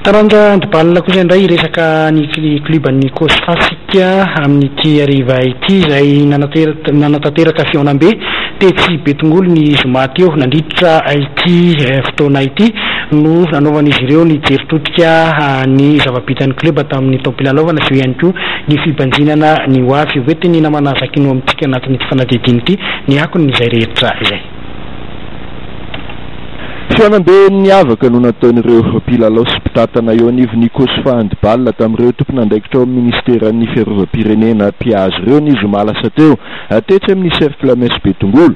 Taranja handball kosa indray hiresaka ny club an'ny Cosfa isika amin'ity hariva ity izay nanatanteraka fihaonambe tetsy Betongolo ny zoma teo. Nandritra ity fotoana ity no nanaovan'izy ireo ny jery todika ny zava-bitan'ny club tamin'ny taom-pilalaovana sy eo ihany koa ny fibanjinana ny ho avy. Hoentin'ny namana Zakino amintsika anatin'ity fanadihadiana ity ny akon'izay rehetra izay. Fihaonambe niavaka no nataon'ireo mpilalao sy mpitantana eo anivon'ny Cosfa Handball tamin'ireo tompon'andraikitra ao amin'ny minisiteran'ny fiarovam-pirenena mpihaza ireo ny zoma lasa teo tetsy amin'ny Cercle Mess Betongolo.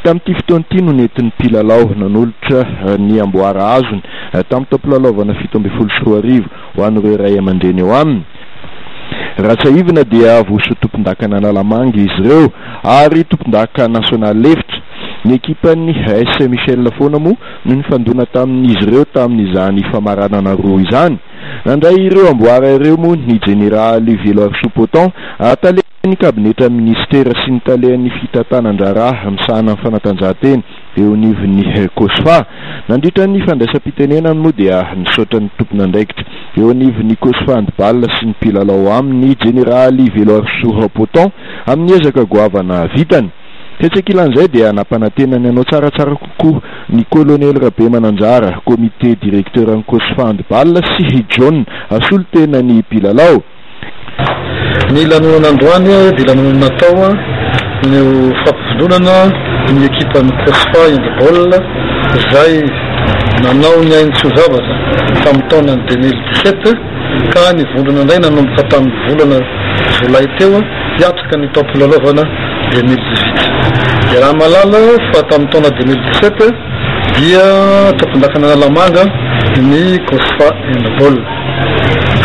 Tamin'ity fotoana ity no nentin'ny mpilalao nanolotra ny amboara azony tamin'ny taom-pilalaovana 2017 ho an'ireo ray aman-dreny eo aminy. Raha tsiahivina dia voasoa tompondakan'Analamanga izy ireo ary tompondaka nasionaly lefitra. Ny ekipan'ny AS Michel foana moa no nifandona tamin'izy ireo tamin'izany famaranana roa izany. Nandray ireo amboara ireo moa ny jeneraly Veloarisoa Poton, talen'ny kabinetran'ny minisitera sy ny talen'ny fitantanan-draharaha misahana ny fanatanjahantena eo anivon'ny Cosfa. Nandritra ny fandraisam-pitenenany moa dia nisaotra ny tompon'andraikitra eo anivon'ny Cosfa Handball sy ny mpilalao aminy ny jeneraly Veloarisoa Poton amin'ny ezaka goavana vitany. Tetsy ankilan'izay dia nampanantena ny hanao tsaratsara kokoa ny Kolonely Rabemananjara, Comité Directeur an'ny Cosfa Handball sy John, solontenan'ny mpilalao. Ny lanonana androany dia lanonana natao ny ho fampivondronana ny ekipan'ny Cosfa Handball izay nanao ny ainy tsy ho zavatra tamin'ny taona 2017 ka nivondrona indray nanomboka tamin'ny volana jolay teo hiatrika ny taom-pilalaovana 2018. Iaraha-mahalala fa tamin'ny taona 2017 dia tompondakan'Analamanga ny Cosfa Handball.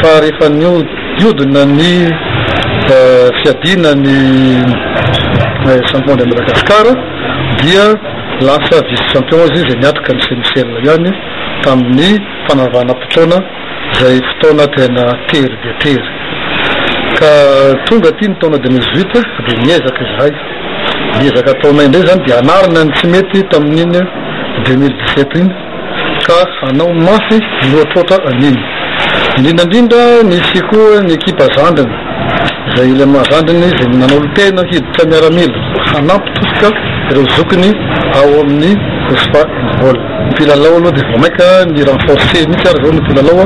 Fa rehefa nihodina ny fiadiana ny champion de Madagascar dia lasa vice champion izy izay niatrika ny semi-finale ihany tamin'ny fanavanam-potoana izay fotoana tena tery dia tery. Ka tonga aty ny taona 2018 dia niezaka izahay. Ny ezaka ataonay indray izany dia hanarina ny tsy mety tamin'iny 2017 iny ka hanao mafy mihoatroatra an'iny. Indrindra indrindra nisy koa ny ekipa zandriny izay ilay maha zandriny izay nanolo-tena hiditra miaramila hanampy tosika ireo zokiny ao amin'ny Cosfa Handball. Ny mpilalao aloha dia vao mainka ni renforcer mihitsy ary izao ny mpilalao,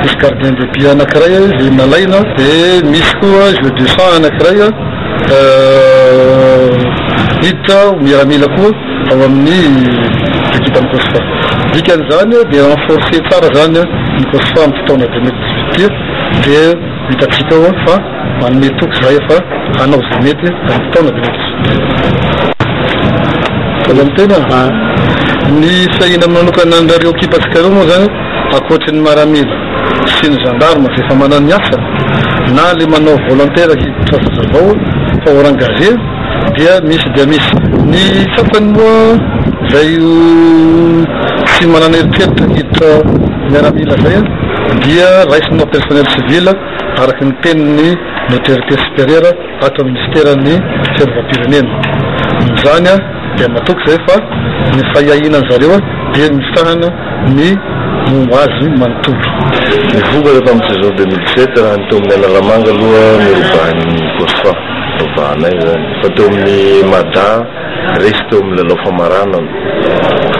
misy gardien de but anankiray izay nalaina dia misy koa joueur de champ anankiray hiditra ho miaramila koa ao amin'ny ekipan'ny Cosfa. Dikan'izany dia renforcer tsara izany ny Cosfa amin'ity taona 2018 ity dia hitantsika eo fa Manome toky izahay fa hanao izay mety amin'ny taona 2018. Mbola miteny aho. Ny fiahiana manokana an'ireo ekipantsika ireo moa izany, ankoatry ny maramila sy ny gendarme izay efa manana ny asany, na ilay manao volontaire hiditra zazavao fa ho engagé dia misy dia misy. Ny sasany moa izay tsy manana eritreritra hiditra miaramila izay dia raisina ho personnel civil. araka ny tenin'ny Autorité Supérieure ato amin'ny Minisiteran'ny Fiarovam-pirenena. Noho izany dia matoky izahay fa ny fahiahiana an-dry zareo dia misahana ny momba azy manontolo. Ny vokatra tamin'ny saison 2007 raha ny teo amin'ny Analamanga aloha norobahan'ny Cosfa, norobahanay izany, fa teo amin'ny Mada resy teo amin'ny lalao famaranana,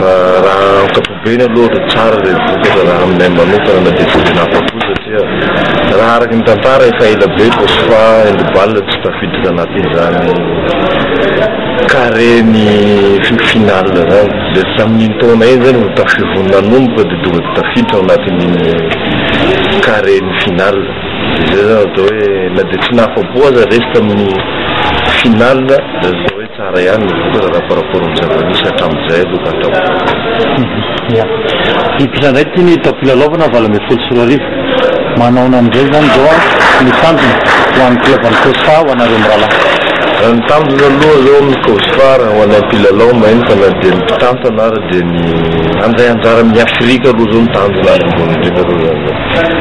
fa raha ankapobeny aloha ry tsara ilay vokatra raha aminay manokana na dia tsy dia nahafa-po satria raha araka ny tantara efa ela be Cosfa handball tsy tafiditra anatin'izany carré ny finale zany dia tamin'iny taona iny zany vao tafivony nanomboka dia tonga dia tafiditra ao anatin'iny carré ny finale dia zay zany atao hoe na dia tsy nahafa-po aza resy tamin'ny finale dia atao hoe Tsara ihany ny vokatra raha par rapport amin'ny zava-nisy hatramin'izay aloha ka hatramin'izao. Ia. Hiditra indray ity ny taom-pilalaovana 2018. Manaona amin'izay izany izao ny tanjona ho an'ny club an'ny Cosfa ho anareo mirahalahy? Raha ny tanjona aloha izao amin'ny Cosfa raha ho anay mpilalao maheno fa na dia ny mpitantana ary dia ny handray anjara amin'ny Afrika aloha izao ny tanjona ary ambony indrindra aloha izany izao.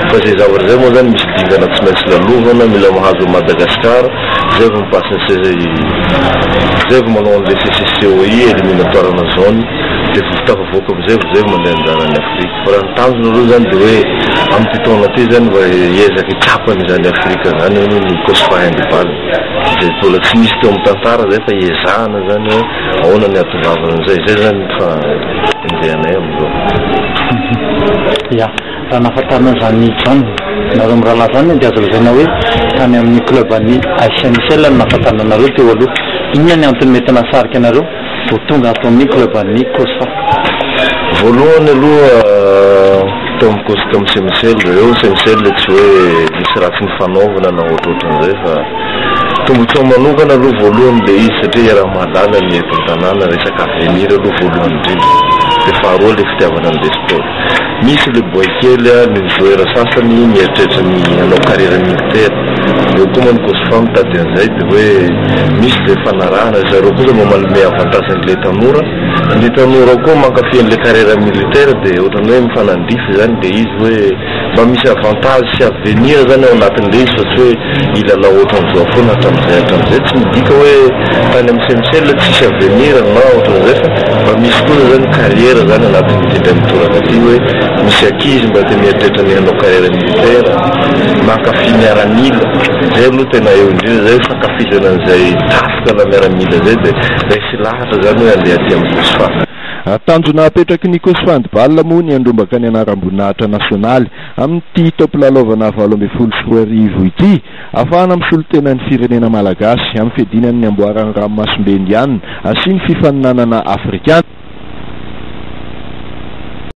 Fa izay zavatra izay moa izany misy dingana tsy maintsy lalovana, mila mahazo an'i Madagasikara. Zay vao mi-passe ny CCI, zay vao manao an'ilay CCCOI, éliminatoire ana zone, dia vao tafavoaka amizay vao zay vao mandray anjara any Afrika. Fa raha ny tanjona aloha zany dia hoe Amin'ity taona ity izany mba hiezaka hitsapa an'izany Afrika izany hono ny Cosfa Handball izay mbola tsy nisy teo amin'ny tantara izay fa hiezahana izany hoe ahoana ny hahatongavana an'izay. Izay izany ny fandehanay amin'izao. Ya, raha nahafantarina an'izany John, nareo mirahalahy izany dia azo lazaina hoe tany amin'ny club an'ny HMCL no nahafantarina anareo teo aloha. Inona ny antony mety nahasarika anareo vao tonga ato amin'ny club an'ny Cosfa? Voalohany aloha tao amin'ny Cos tamin'ny CMCL eo, CMCL tsy hoe nisy ratsy nifanaovana na ohatrohatran'izay fa tombotsoa manokana aloha voalohany ilay izy satria iaraha-mahalala ny eto an-tanàna resaka avenir aloha voalohany indrindra dia faharoa ilay fitiavana an'ilay sport. Misy le boay kely a, ny joueur sasany mieritreritra ny hanao carrière militaire, eo koa manko Cosfa mitady an'izay de hoe misy zay fanarahana, ry zareo kosa mba manome avantage an'le tanora, ny tanora koa mankafy an'le carrière militaire de ohatran'ny hoe mifanandrify zany le izy hoe mba misy avantage sy avenir zany ao anatin'le izy fa tsy hoe hilalao ohatran'izao foana hatramin'izay hatramin'izay, tsy midika hoe tany amin'ny CMCL tsisy avenir na ohatran'izay fa mba misy kosa zany carrière zany anatin'ity indray mitoraka ity hoe misy ankizy mba te mieritreritra ny hanao carrière militaire, mankafy miaramila, zay aloha tena eo indrindra zay fankafizana an'izay tafika na miaramila zay dia resy lahatra zany hoe andeha aty amin'ny Cosfa. Tanjona apetraky ny Cosfa Handball moa ny handrombaka ny anaram-boninahitra nasionaly amin'ity taom-pilalaovana 2018 ity, ahafahana misolo tena ny firenena malagasy amin'ny fiadiana ny amboaran'ny ranomasimbe Indiana sy ny fifaninanana afrikana.